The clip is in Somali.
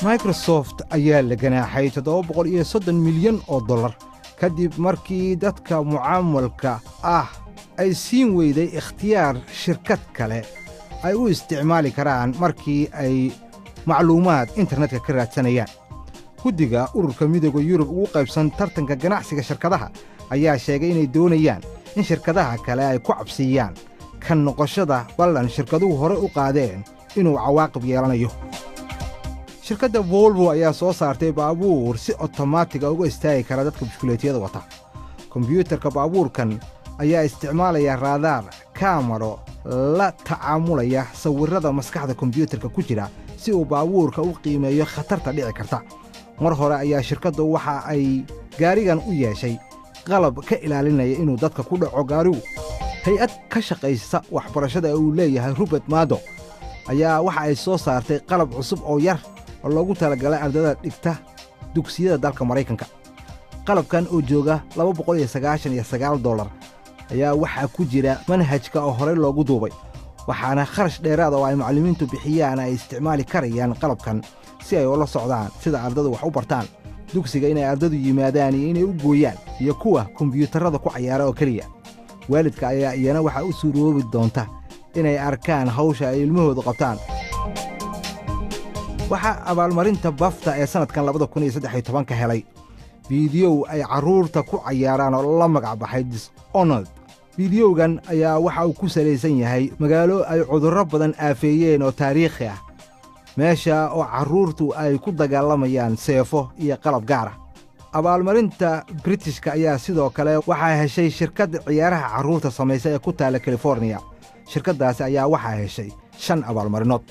Microsoft ayaa la ganaaxay $730 milyan kadib markii dadka mucaamalka ah ay siin weyday ikhtiyaar shirkad kale ay u isticmaali karaan markii ay macluumaad internetka ka raadsanayaan. Guddiga Ururka Midooda Yurub ugu qaybsan tartanka ganacsiga shirkadaha ayaa sheegay inay doonayaan in shirkadaha kale ay ku cabsiiyaan ka noqoshada ballan shirkaduhu hore u qaadeen inuu cawaaqib yeelanayo. Shirkadda Volvo ayaa soo saartay baabuur si otomaatiga uga istaagi kara dadka bushkuleetiyada wata. Kombyuutarka baabuurkan ayaa isticmaalaya raadaar, kaamaro la tacaamulaya sawirrada maskaxda kombyuutarka ku jira si uu baabuurka u qiimeeyo khatarta dhici karta. Mar hore ayaa shirkaddu waxa ay gaarigan u yeeshay qalab ka ilaalinaya inuu dadka ku dhaco gaarigu. Hay-ad ka shaqaysa waxbarashada ee uu leeyahay Rupert Murdoch ayaa waxa ay soo saartay qalab cusub oo yar oo loogu talagalay ardayda dhigta dugsiyada dalka Maraykanka. Qalabkan oo jooga $299 ayaa waxaa ku jira manhajka oo horey loogu duubay, waxaana kharash dheeraada oo ay macallimiintu bixiyaan ay isticmaali karayaan qalabkan si ay ula socdaan sida ardadu wax u bartaan, dugsiga inay ardadu yimaadaan iyo inay u gooyaan, iyo kuwa kombiyuutarrada ku cayaara oo keliya. Waalidka ayaa iyana waxaa u suuroobi doonta inay arkaan hawsha ay ilmahoodu qabtaan. Waxaa abaalmarinta BAFTA ee sannadkan 2013-ka helay fiidiyow ay carruurta ku cayaaraan oo la magac baxay Dishonored. Fiidiyowgan ayaa waxa uu ku salaysan yahay magaalo ay cudurro badan aafeeyeen oo taariikhi ah, meesha oo carruurtu ay ku dagaalamayaan seefo iyo qalab gaar ah. Abaalmarinta Britishka ayaa sidoo kale waxaa heshay shirkadda ciyaaraha carruurta samaysa ee ku taalla Californiya. Shirkaddaasi ayaa waxaa heshay shan abaalmarinood.